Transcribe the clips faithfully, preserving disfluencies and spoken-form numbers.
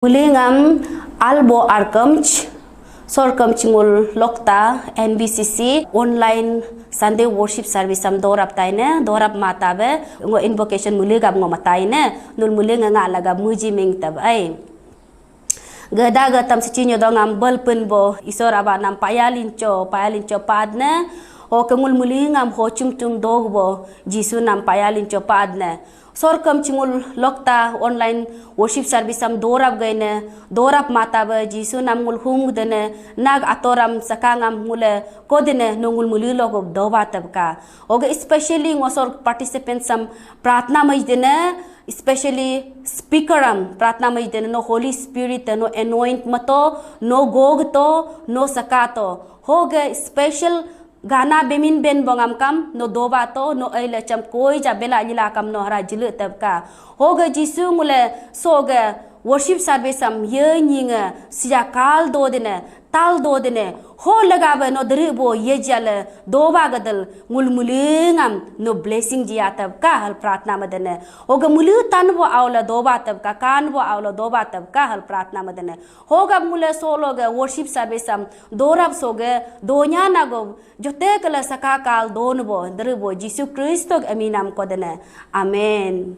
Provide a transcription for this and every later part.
Mulingam albo arkamch, sorkamch ngul lokta N B C C online Sunday worship service am dorap taine, dorap matabe, ngo invocation muligap ngo mataine, nul muling nga laga muji ming tab ai. Gada gatam sichi nyodong am bel pun bo, Isor aba nam paya lincho, paya lincho padne, ho kengul muling am ho chum chum dog bo, Jisu nam paya lincho padne. Sorkam chingul lokta online worship service am dorap gaine, dorap mata ba Jisu nam ngul hum dene, nag atoram sakangam ngule kodene no ngul muli logo doba tabka. Oga especially ngosor participants am pratna mai dene, especially speaker am pratna mai dene no Holy Spirit no anoint mato, no gog to, no sakato. Hoga special Gana bemin ben bongam kam, no doba to, no ai le cham koi ja bela lila kam no hara jile tab ka. Hoga Jisu ngule soga worship service am ye nyinga sija kal do dine, tal do dine, ho lega be no deri bo ye jale doba gadal ngul mulingam no blessing jia tab ka hal pratna madene. Hoga mulu tan bo aula doba tab ka, kan bo aula doba tab ka hal pratna madene. Hoga mule solo ga worship service am dorab soga donya nago Jote kala saka kal don bo, dere bo Jisu Kristo ge aminam kodene. Amen.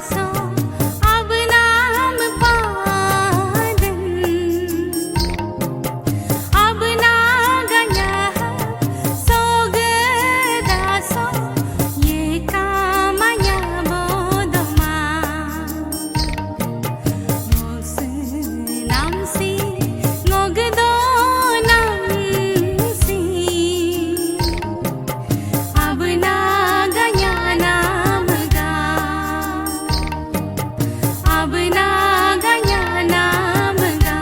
So, abnam paden, abna ganya, soge daso, ye kamanya bodoma. Namsi, ngogdo namsi. Abna ganya namga. Abna ganya namga.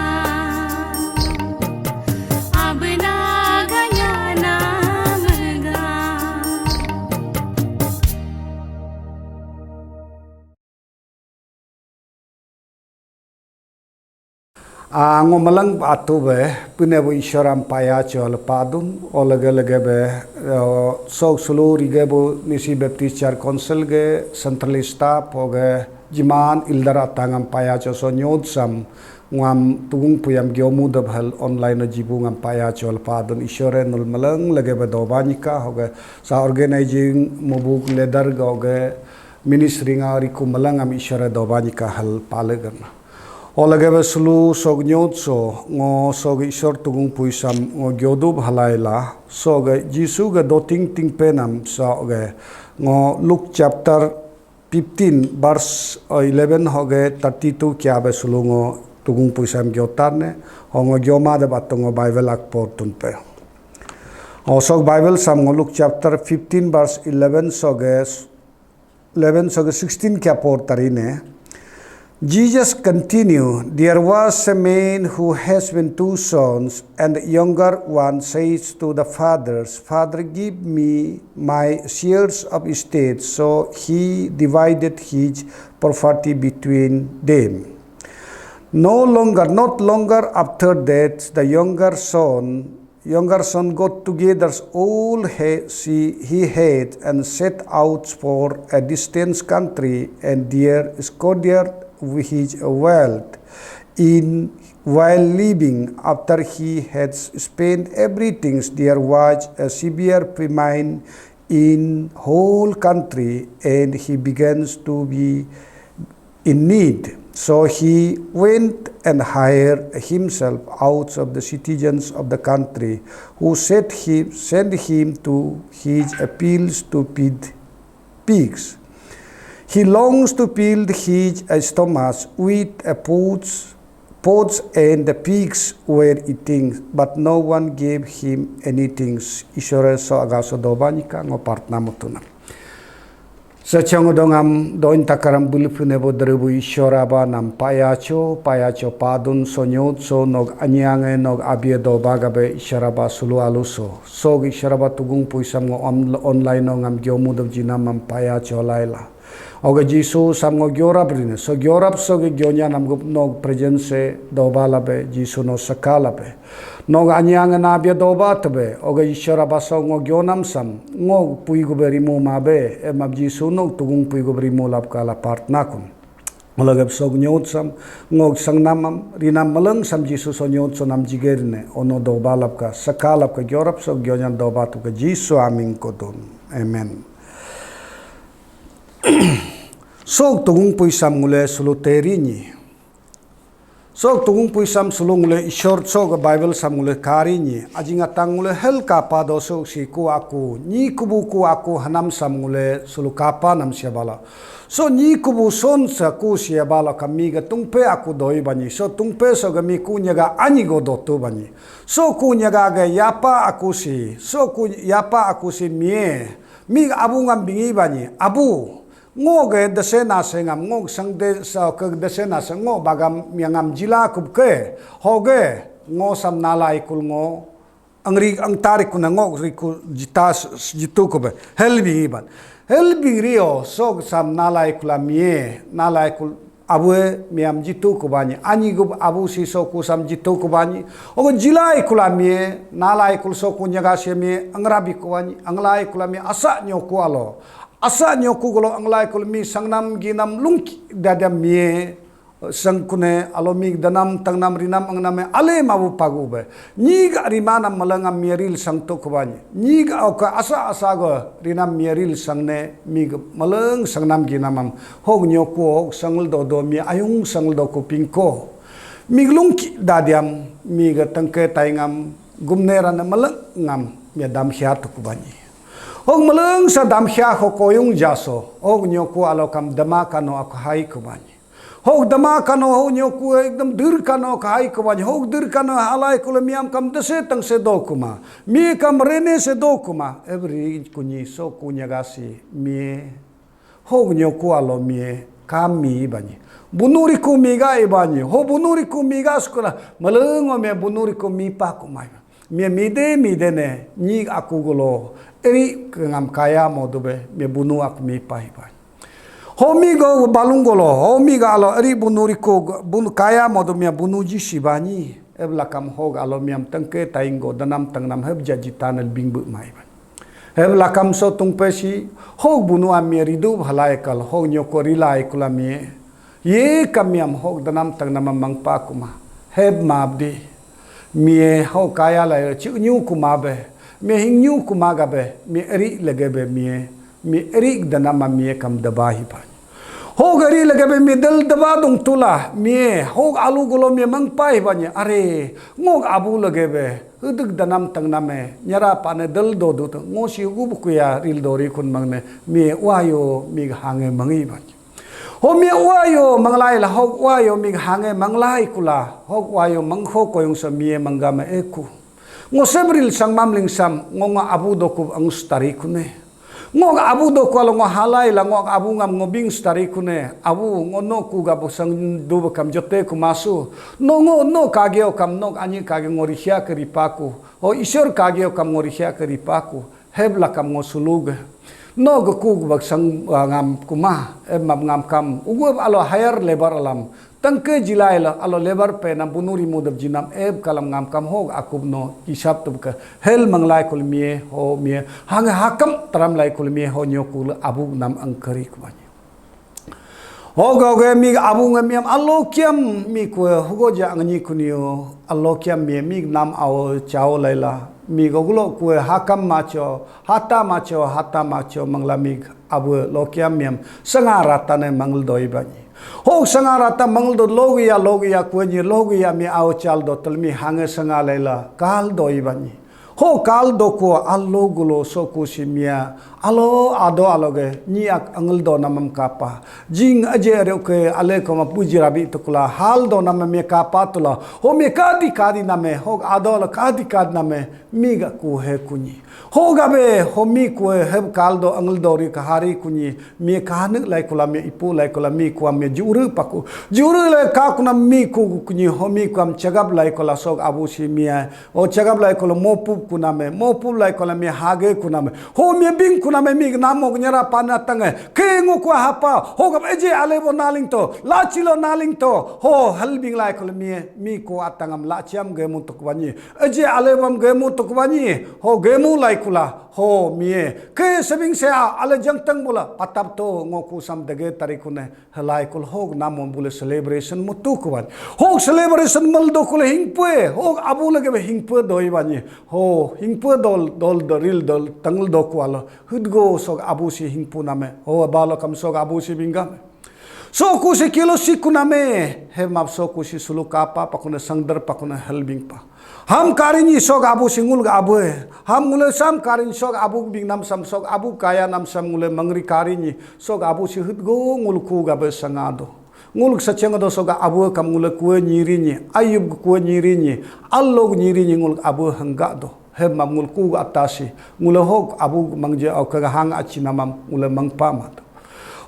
Abna ganya namga. Ah, ngo malang atu be, pune bu Ishoram paya cho lepadun, o lege lege be, eh, sok sulu rige bu Nyishi Baptist Church Council ge, central staff, o ge, jiman elder atangam paya cho so nyod sam, ngam tugung puyam gyomu dab hal online o jibu ngam paya cho lepadun Ishore nul malang lege be doba nyika, o ge, sa organizing mubuk leader ge, o ge, ministry nga riku malang am Ishore doba nyika hal pale gan. O lege be sulu sok nyot so, ngo sok Ishor tugung puisam ngo gyodub halaila, so ge Jisu ge doting ting penam so ge, ngo Luke chapter fifteen verse eleven ho ge thirty-two kya be sulu ngo tugung puisam gyotar ne, ho ngo gyoma de bato ngo Bible ak por tun pe. O sok Bible sam ngo Luke chapter fifteen verse eleven so ge eleven so sixteen kya por tarine. Jesus continued, "There was a man who has been two sons, and the younger one says to the fathers, 'Father, give me my shares of estate.' So he divided his property between them. No longer, not longer after that, the younger son younger son got together all he, she, he had and set out for a distant country, and there squandered his wealth in while living. After he had spent everything, there was a severe famine in whole country, and he begins to be in need. So he went and hired himself out of the citizens of the country, who set him, sent him to his fields to feed pigs. He longs to fill his stomach with a pods, pods and the pigs were eating, but no one gave him anything." Ishore so agaso dobanika ngo partna mutuna. Sachang dongam doin takaram bulipune bo derebu Ishoraba nam payacho, payacho padun sonyot so nog anyange nog abie doba gabe Ishoraba sulu aluso. Sog Ishoraba tugung puisam ngo on-, online no ngam gyomu do jinam mam payacho laila. Oga Jisu sam ngo gyorap rine. So gyorap so ge gyonya nam gup nog presence doba labe Jisu no sakalabe. Nog anyang na bia doba tebe, oga Ishoraba so ngo gyonam sam, ngo pui gube rimu mabe, emab Jisu nog tugung pui gube rimu lap kala partna kun. Olagab so nyot sam, ngo sangnamam, rinam maleng sam Jisu so nyot so nam jiger ne, ono doba lap ka, saka lap ka, gyorap so gyonya doba tu ka Jisu aming kodun. Amen. Sok tugung pui sam ngule sulu teri nyi. Sok tugung puisam sulu ngule Ishor sok Bible sam ngule kari nyi, ajing atang ngule hel kapa do sok si ku aku, nyi kubu ku aku hanam sam ngule sulu kapa nam siabala. So nyi kubu son sa ku siabala kami ga tungpe aku doi banyi. So tungpe so ga mi ku nyaga anyi go dotu banyi. So ku nyaga ga yapa aku si, so ku yapa aku si mie, mi abu ngam bingi banyi, abu. Ngo ge dese nase ngam, ngo sang de sa ke dese nase ngo bagam miangam jila kub ke, hoge ngo sam nalai kul ngo, angri angtari kuna ngo riku jita s-, s-, jitu kube, helbing iban. Helbing rio, so sam nalai kula mie, nalai kul abue miam jitu kubani, ani gub abu si so ku sam jitu kubani, ogo jilai kula mie, nalai kul so ku nyaga se mie, angrabi kubani, anglai kula mie, asa nyoku alo. Asa nyoku golo anglai kul mi sangnam ginam lungki dadam mie. sangkune alo mi danam tangnam rinam angname ale mabu pagu be. Nyi ga rima nam malangam mi ril sang to kubani. Nyi ga oka asa asa go rinam mi ril sangne mi ga malang sangnam ginamam. Hog nyoko hog sangl do do mi ayung sangl do ku pingko. Mi lungki dadiam mi ga tangke taingam gumne rana malang ngam mi dam khia to kubani. Hog malang sa dam khia ho koyung jaso hog nyoko alo kam dama kano aku hai kubani. Hok dama kano hok nyoku ekdam dir kano kahai kawany hok dir kano halai kula miam kam dese tang se do kuma. Mi kam rene se do kuma. Every kunyi so kunya gasi mi hok nyoku alo mi kam mi bani. Bunuri ku mi ga ibani. Ho bunuri ku mi ga skula. Malengo me bunuri ku mi pa kuma. Mie mide mide ne nyi aku golo eri kengam kaya modube mie bunu aku mi pai pai. Homi go balung golo homi ga alo eri bunu riku bunu kaya modu mie bunu ji sibani. Eb lakam hog alo miam tengke taing go danam tengnam heb jaji tanel bingbu mai ban. Heb lakam so tungpe si hog bunu amie ridu halai kal hog nyoko rilai kula mie. Ye kamiam hok danam tangnama mangpa kuma. Heb mabdi. Mie ho kaya lai ci nyu kuma be. Mie hing nyu kuma ga be. Mie eri lege be mie. Mie eri danama mie kam daba hi ba. Hok eri lege be mie del daba dung tula. Mie hok alu gulo mie mangpa hi ba nye. Are ngok abu lege be. Huduk danam tangname. Nyara pane del do du tu. Ngo si hugu bukuya ril dori kun mangne. Mie wayo mie hange mangi ba. Ho mie uayo manglai la hok uayo mi hange manglai kula hok uayo mangkho koyung sa mie manggama eku. Ngo sebril sang mamling sam ngo nga abu doku angus tari kune. Ngo abu doku alo ngo halai la ngo abu ngam ngo bing tari kune. Abu ngo no ku ga sang du kam jote ku masu. No ngo no kageo kam no anyi kage ngo rihia ke ripaku. Ho isor kageo kam ngo rihia ke ripaku. Heb lakam ngo suluge. No geku bak sang ngam kuma eb map ngam kam ugu alo higher level alam tangke jilai lo alo level pe nam bunuri mudab jinam eb kalam ngam kam hog akub no isap tub ke hel manglai kul mie ho mie hang hakam taram lai kul mie ho nyokul abu nam angkari kumanya. Hoga hoga mi abu ngamiam alo kiam mi kue hugo ja nganyi kunio alo kiam mi mi nam ao chao laila mi gogulo kue hakam macho hata macho hata macho mangla mi abu lo kiam miam sanga rata ne mangal doi bani. Hok sanga rata mangal do logia logia kue nyi logia mi ao chal do telmi hange sanga laila kal doi bani. Ho kal doko alo gulo soku simia alo ado aloge nyiak angel do namam kapa. Jing aje areo ke ale koma puji rabi tukula hal do namam me kapa tula. Ho me kadi kadi name ho ado alo kadi kadi name miga ku he kunyi. Ho gabe ho mi ku he kal do angel do ri kahari kunyi. Mi kahanu lai kula mi ipu lai kula mi kuam mi juru paku. Juru lai kakuna mi ku kunyi ho mi kuam chagap lai kula sok abu simia. O chagap lai kolo mopup kuname, mopup lai kolo mi hage kuname. Ho mi bing kuname mi namo nyara pana tange. Ke ngo kwa hapa, ho gap eje ale bo naling to, lachi lo naling to. Ho hal bing lai kolo mi, mi ko atangam lachiam gemu tukbani. Eje ale bam gemu tukbani. Ho gemu lai kula, ho mi. Ke sebing sea ale jangtang bola, patap to ngo kusam dege tarikune. Halai kul hog namo bule celebration mutu kuban. Hog celebration mal do kule hingpue. Hog abu lage be hingpue doi bani. Ho hingpue dol dol do ril dol tangal do kualo. Hudgo sok abu si hingpu name. Ho balo kam sok abu si bingame. Soku si kilo siku name. He map soku si sulu kapa pakuna sangdar pakuna helbing pa. Ham karinyi sok abu singul ga abu. Ham ngule sam karin sok abu bing nam sam sok abu kaya nam sam ngule mangri karinyi sok abu si hut go ngul ku ga be sangado. Ngul sacheng do sok abu kam ngule kue nyirinyi, ayub kue nyirinyi, allog nyirinyi ngul abu hengga do. Heb mam ngul ku ga atasi ngule hok abu mangje au kaga hang achi namam ngule mangpa mat.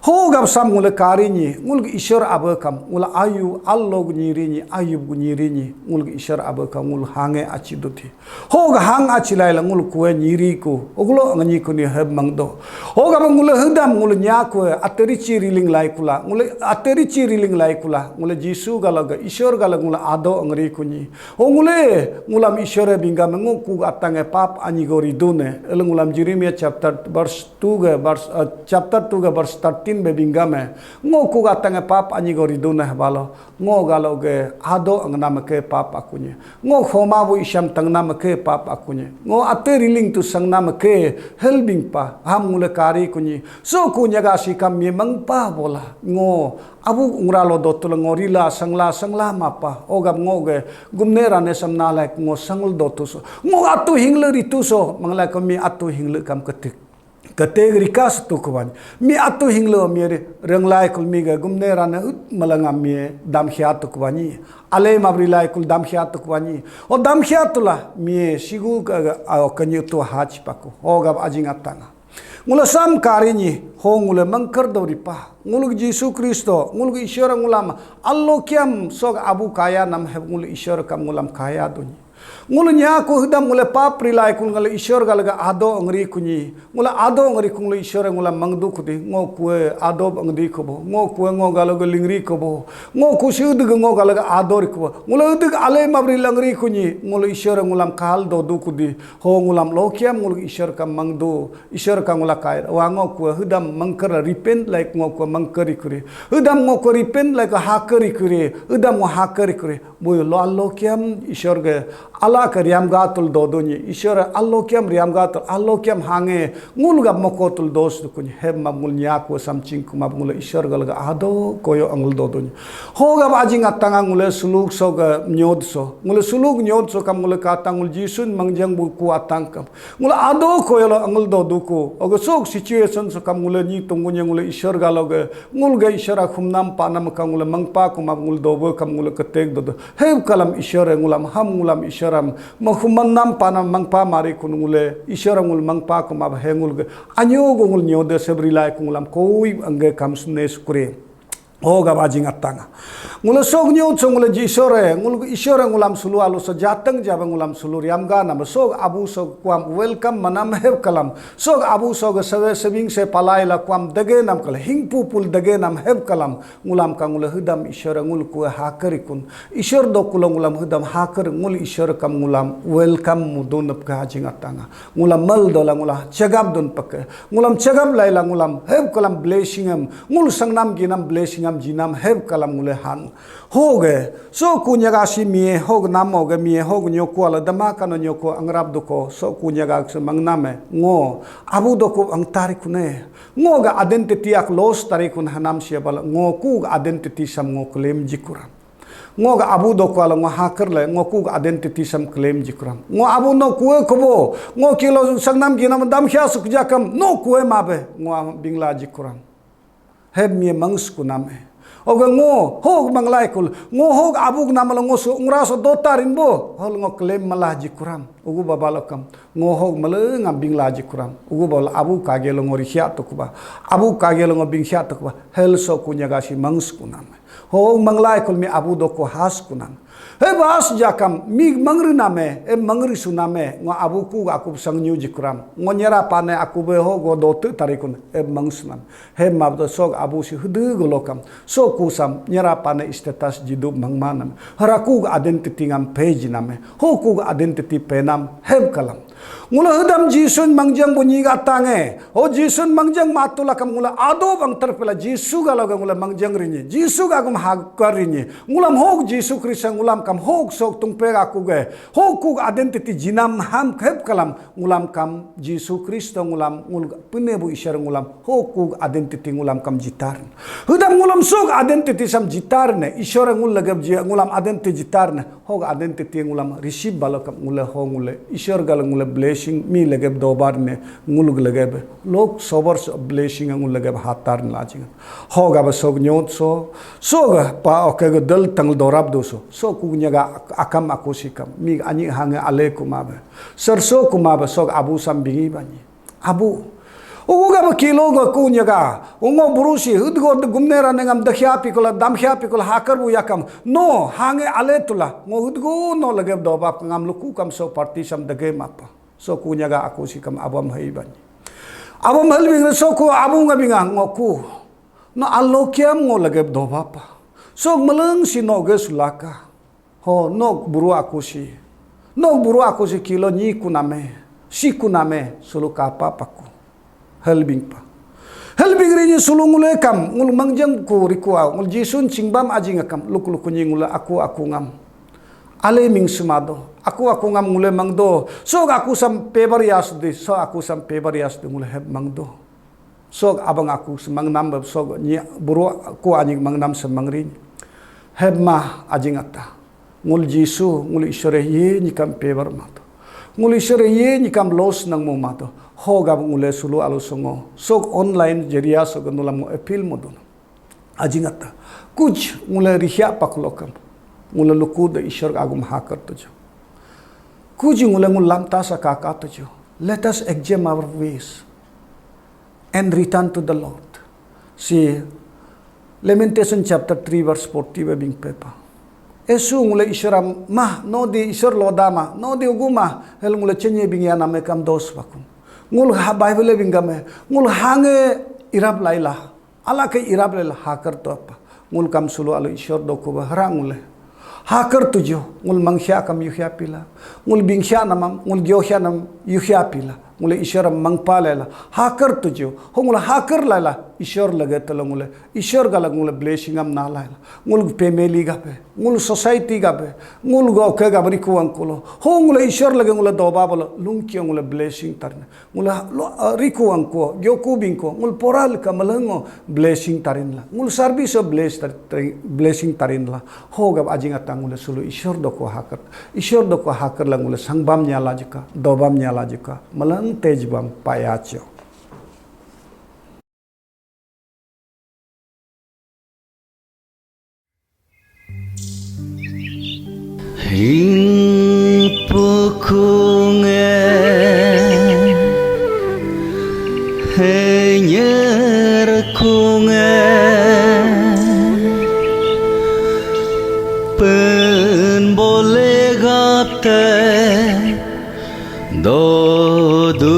Ho gab sam ngule kari nyi, ngul isor abe kam, ngul ayu allo gu nyiri nyi, ayub gu nyiri nyi, ngul isor abe kam, ngul hange achi duti. Ho ga hang achi lai la ngul kue nyiri ku, oglo nganyi ku ni heb mangdo. Ho gab ngul hedam ngul nya kue, ateri chi riling lai kula, ngul ateri chi riling lai kula, ngul Jisu gala ga, isor gala ngul ado ngri ku nyi. Ho ngule, ngulam isore bingga mengu ku atange pap anyi gori dune. Ele ngulam Jeremiah chapter verse two ge verse, uh, chapter two ge verse thirteen bebingga me. Ngo kuga tange pap anyi go ridu neh balo. Ngo galo ge ado angnam ke pap akunye. Ngo khoma bu isyam tangnam ke pap akunye. Ngo ate riling tu sangnam ke helbing pa. Ham ngule kari kunyi. So ku nyaga sikam mi mangpa bola. Ngo abu ungra lo dotul ngo rila sangla sangla mapa. Ogam ngo ge gumne rane samna laik ngo sangl dotu so. Ngo atu hingle ritu so. Manglai ko mi atu hingle kam ketik. Kete rikas tu kuban. Mi atu hinglo mi renglai kul mi ga gumne rana ut malanga mi damkhia tu kubani. Ale mabri lai kul damkhia tu kubani. O damkhia tu la mi sigu ka o kanyu tu hach paku. O gab ajing atanga. Ngula sam kari ni ho ngula mangkar do ripa. Nguluk Jisu Kristo, nguluk Ishwara ngulam allo kiam sog abu kaya nam heb nguluk Ishwara kam ngulam kaya dunyi. Ngulu nya ku hidam ngule pap rilai kul ngale Ishwar galaga ado ngri kunyi. Ngule ado ngri kung le Ishwar ngula mangdu kudi. Ngo kue ado ngdi kobo. Ngo kue ngo galaga lingri kobo. Ngo ku si udig ngo galaga ado ri kobo. Ngule udig ale mabri langri kunyi. Ngule Ishwar ngulam kahal do du kudi. Ho ngulam lokiam ngule Ishwar ka mangdu. Ishwar ka ngula kai. Wa ngo kue hidam mangkar repent like ngo kue mangkari kuri. Hidam ngo kue repent like hakari kuri. Hidam ngo hakari kuri. Bui lo allo kiam Ishwar ge ala ke riam gatul dodunyi. Ishwar allo kiam riam gatul allo kiam hange ngul gap moko tul dos dukunyi. Heb mab ngul nyak we samching kumab ngul Ishwar gal ga ado koyo angul dodunyi. Ho gap ajing atanga ngule suluk so ga nyod so. Ngule suluk nyod so kam ngule kata ngul Jisun mangjang bu ku atang kam. Ngule ado koyo lo angul doduku. Oga sok situation so kam ngule nyi tunggunya ngule Ishwar galo ge Ngul ga Ishara khumnam panam ka ngule mangpa kuma ngul dobo kam ngule ketek dodo. Heu kalam Ishara ngulam ham ngulam Isharam makhumannam panam mangpa mari kun ngule Ishara ngul mangpa kuma he ngul ga anyo go ngul nyode sebri lai ku ngulam koi angge kam sune sukure. Ho ga bajing atanga. Ngule sok nyo so ngule ji Ishara ngul Ishara ngulam sulu alu so jateng jaba ngulam sulu riamga nama sok abu sok kuam welcome manam heu kalam. Sok abu sok seve sebing se palai la kuam dege nam kala hingpu pul dege nam heb kalam ngulam ka ngule hidam Ishwar ngul kue hakerikun. Ishwar do kulo ngulam hidam haker ngul Ishwar kam ngulam welcome mudun ke hajing atanga. Ngulam mal dola ngula chegap dun pake. Ngulam chegap laila ngulam heb kalam blessing em ngul sangnam ginam blessing am jinam heb kalam ngule han. Hoge, so ku nyaga si mie, hog nam hoge mie, hog nyoko ala dama kano nyoko angrap duko, so ku nyaga se mangname, ngo, abu doko ang tarikune, ngo ga identity ak loss tarikun hanam sia bala, ngo ku ga identity sam ngo claim jikuram. Ngo ga abu doko ala ngo haker le, ngo ku ga identity sam claim jikuram. Ngo abu no kue kobo, ngo kilo sangnam ginam dam khia suk jakam, no kue mabe, ngo am bingla jikuram. Heb mie mangs kunam eh. Oga ngo hog manglai kul ngo hog abug namala ngo su ungra so dota rinbo hol ngo claim malah ji kuram ugu babalo kam ngo hog male ngam bingla ji kuram ugu babal abu kage lo ngo rikhia to kuba abu kage lo ngo bingkhia to kuba hel so ku nyaga si mangs kunam eh. Hog manglai kul mi abu doko has kunam. He bas jakam mi mangri name, e mangri suname, ngo abu ku aku sang nyu jikuram. Ngo nyera pane aku be ho go dotu tarikun, e mangsunam. He mabdo sok abu si hudu golokam. So kusam nyera pane status jidu mangmanam. Haraku identity ngam page name. Ho ku identity penam hem kalam. Ngula hudam Jisun mangjang bunyi ga tange. Ho Jisun mangjang matula kam ngula ado bang terpela Jisu galo ga ngula mangjang rinyi. Jisu ga gum hakar rinyi. Ngulam hok Jisu Kristo ngulam kam hok sok tungpe ga kuge. Hok kug identity jinam ham khep kalam ngulam kam Jisu Kristo ngulam ngul pune bu Ishar ngulam hok kug identity ngulam kam jitar. Hudam ngulam sok identity sam jitar ne Ishar ngul lagab ji ngulam identity jitar ne. Hog identity ngulam receive balo kam ngule ho ngule Ishwar gal ngule blessing mi legeb dobar ne ngulug legeb lok sobor so blessing ngul legeb hatar ne lajing. Hog aba sog nyot so sog pa oke go dal tang dorab do so so ku nyaga akam aku sikam mi anyi hange ale kuma be. Sar so kuma be sog abu sam bingi bani. Abu. Ugu ga ba kilo ga ku nyaga. Ungo burusi hudgo gumne rane ngam dakhya pikula damkhya pikula hakar bu yakam. No hange ale tula. Ngo hudgo no lage doba ngam luku kam so party sam dage mapa. So ku nyaga aku si kam abam hai bani. Abam hal bing so ku abu nga binga ngo ku. No alokiam ngo lage doba pa. So meleng si no ge sulaka. Ho, nok buru aku si. Nok buru aku si kilo nyi kuname, si kuname, sulu kapa paku. Helbing pa. Hel bingri ni sulu ngule kam, ngul mangjang ku rikua, ngul Jisun chingbam ajing akam, luku luku ni ngule aku aku ngam. Ale ming semado, aku aku ngam ngule mangdo, sok aku sam pebar yas di, sok aku sam pebar yas di ngule heb mangdo. Sok abang aku semang nam, sok ni buru aku anjing mang nam semang rin. Heb ma ajing ata. Ngul Jisu, ngul Ishore ye nyikam pebar mato. Ngul Ishore ye nyikam los nang mo mato. Ho gab ngule sulu alu songo. Sok online jeria sok nulam ngo appeal mo dun. Ajing ata. Kuj ngule rihya pakulokam. Ngule luku de Ishor agum hakar tuju. Kuj ngule ngul lamta sa kaka tuju. Let us examine our ways and return to the Lord. Si Lamentation chapter three verse forty ba bing pepa. Esu ngule Ishora mah, no di Ishor loda mah, no di ugu mah, hel ngule chenye bing ya name kam dos bakum. Ngul ha Bible bing game, ngul hange irap laila, ala ke irap laila hakar to apa. Ngul kam sulu alu Ishor doku ba hara ngule. Hakar tuju, ngul mangkhia kam yuhia pila. Ngul bingkhia namam, ngul gyokhia nam yuhia pila. Ngule Ishor am mangpa lela. Hakar tuju, ho ngul hakar lela. Ishor lage telo ngule. Ishor gala ngule blessing am na lela. Ngul family gabe, ngul society gabe, ngul go ke gabe riku angkulo. Ho ngule Ishor lage ngule doba bolo. Lungkio ngule blessing tarne. Ngul lo, ah, riku angko, gyoku bingko, ngul poral ka malango blessing tarin la. Ngul service o bless tar-, tarin, blessing tarin la. Ho gab ajing atang ngul sulu Ishor doko hakar. Ishor doko hakar la ngul sangbam nyala juka, dobam nyala juka, malang tejbam payacho. Hing pukunge, henyer kunge, pen bole gapte, dodu.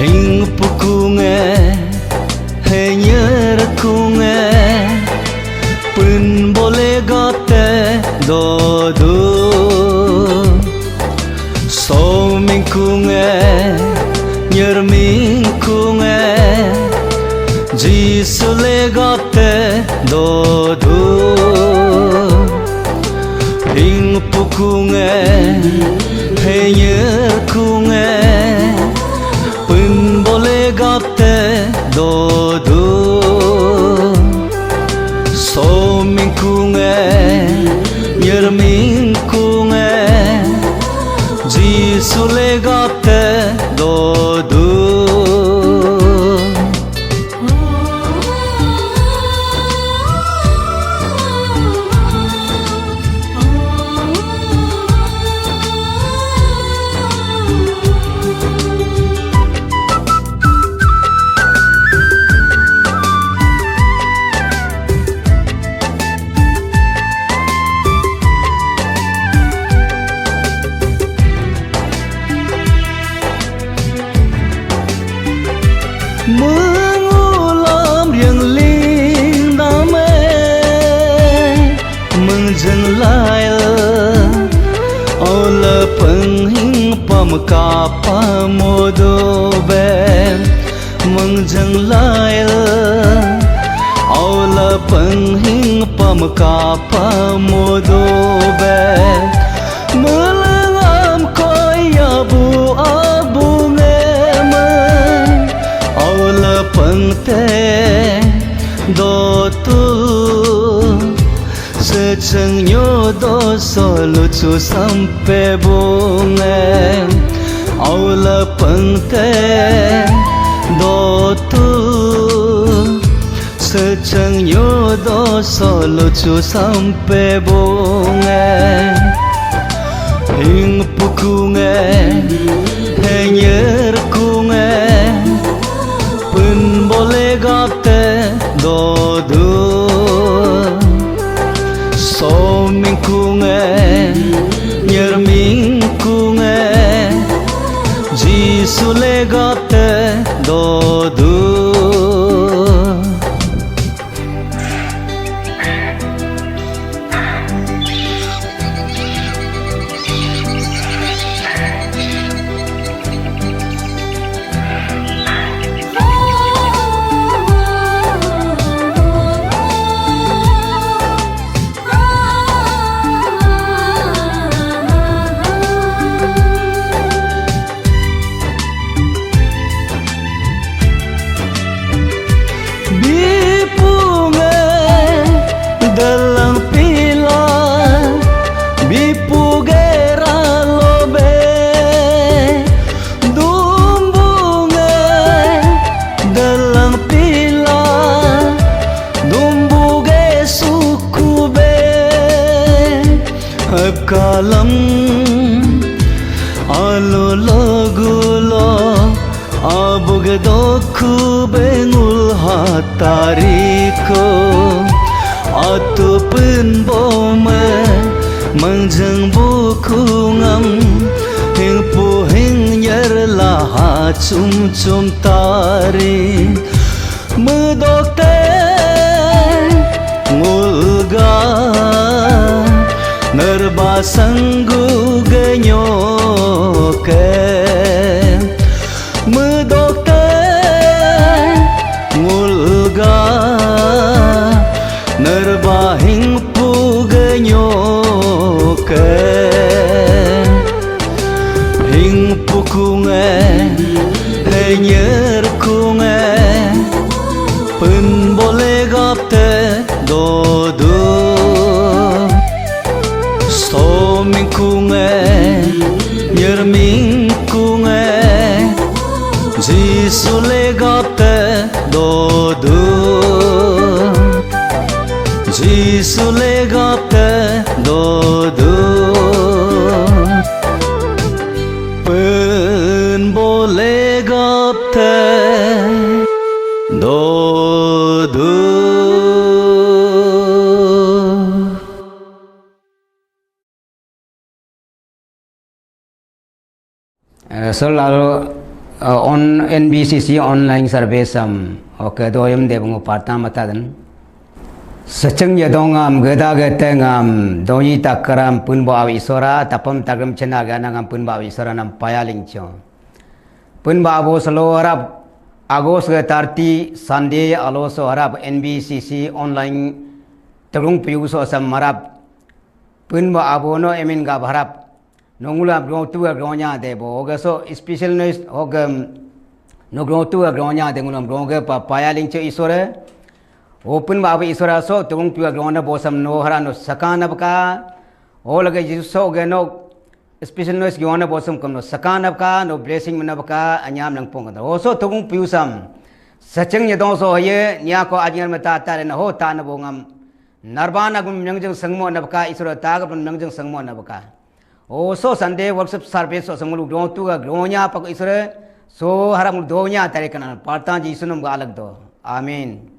Hing pukunge, henyer kunge, pun bole gapte dodu. Soming kunge, nyerming kunge, Jisu le gapte dodu. Hing pukunge, henyer kunge, pun bole gapte dodu. Soming kunge, nyerming kunge, Jisu le gapte dodu. Mengulam yang lindame, mengjeng lail, ola penghing pamkapa modobe, mengjeng lail, ola penghing pamkapa modobe. Melengam koi abu abu ngemeng, aula pengte dotu. Secheng nyodo solucu sampe bunge, aula pengte dotu. Secheng nyodo solucu sampe bunge, hing pukunge, henyer kunge. Kalam alu logu lo abug doku bengul hatari ko atu pun bome mengjeng buku ngam hing puhing nyer laha cum cum tari. Medokte ngulga nerba sanggu genyoke. Medokte ngulga nerba hingpu genyoke. Hingpu kunge henyer kunge pun bole gapte dodu. Soming kunge nyerming kunge Jisu le gapte dodu. Jisu le gapte dodu. Pun bole gapte dodu. Eh, so lalu, eh, on N B C C online service am, okay, doyum debungu parta matadan. Secheng yadong am, geda gete ngam, donyi takaram pun bo awi isora, tapam takram chena gana ngam pun bo awi isora nam paya lingcho. Pun bo abo selo harap August ge thirty Sunday alo so harap N B C C online terung piu so asam harap pun bo abo no emin gap harap. No ngulam grong tu ga grong nya de bo. Oga so special noise oga no grong tu ga grong nya de ngulam grong ga pa paya ling che isore. Open ba abu isora so tugung tu ga grong na bosam no hara no sakana baka. O lage Jisu so ga no special noise gi wana bosam kam no sakana baka no blessing mana baka anyam lang pong ka. O so tugung piusam. Sacheng nya dong so ye nya ko ajingar mata ta na ho ta na bongam. Narbana gum mengjeng sengmo na baka isora ta ga mengjeng sengmo na baka. O so Sunday worship service so sangulu do tu ga gronya pak isore so haram donya tare kana partan Jisu nam ga alag do. Amen.